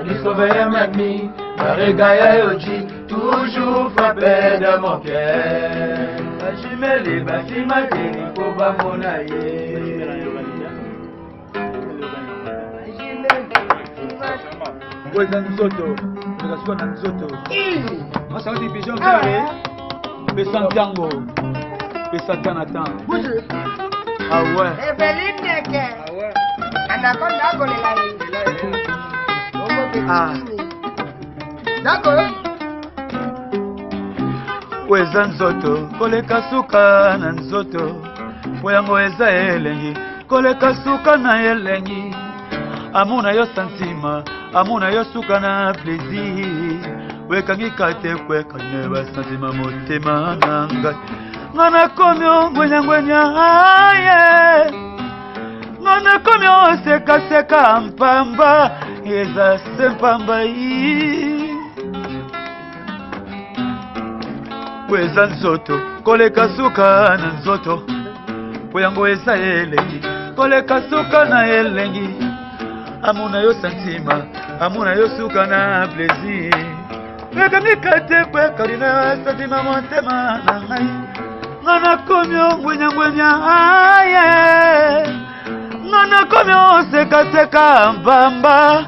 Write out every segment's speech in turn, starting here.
Découvert mamie, Regaya Yoji, toujours frappé de mon cœur. Bashimeli, bashimateli, po bamona ye. Oyo eza nzoto, eza suka na nzoto. Masauti pigeon vert, pesa ntango, pesa temps na temps. Ah ouais. Eveline Neke. Anaconda akolela ye. Ah. D'accord. Oyo eza nzoto koleka suka na nzoto, po yango eza elengi koleka suka na elengi. Amour na yo sentiment, amour na yo suka na plaisir. Wekangi kate kwekane ba sentiment motema na ngai. Nga nakomi ongwenyangwenya aye, nga nakomi osekaseka mpamba, eza se mpamba yi. Po eza nzoto koleka suka na nzoto, po yango eza elengi koleka suka na elengi. Amour na yo sentiment, amour na yo suka na plaisir. Ekangi kate kwekali na sentiment motema na ngai. Nga nakomi ongwenyangwenya aye, nga nakomi osekaseka mpamba,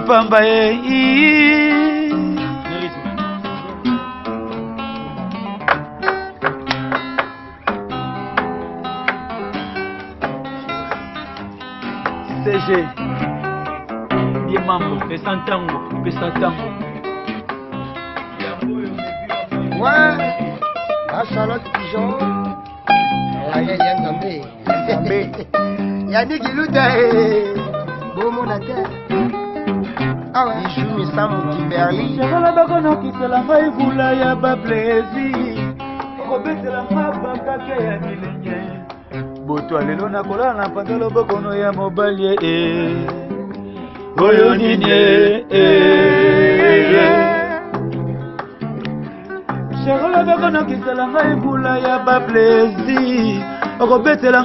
mpamba ye. CG ye mambo pesa ntango, pesa ntango. Ouais, la Charlotte Pigeon. Aye, ya Nzambe. Nzambe. Yannick Iluta. Bomona te. Awa. Bijou Misamu Kimberly. Shakala bakonokisela ngai vula ya ba plaisir, okobetela nga bakake ya bilenge. Butu ya lelo nakolala na panza loboko no ya mobali e. Oyo nini e? Shakala bakonokisela ngai vula ya ba plaisir, okobetela.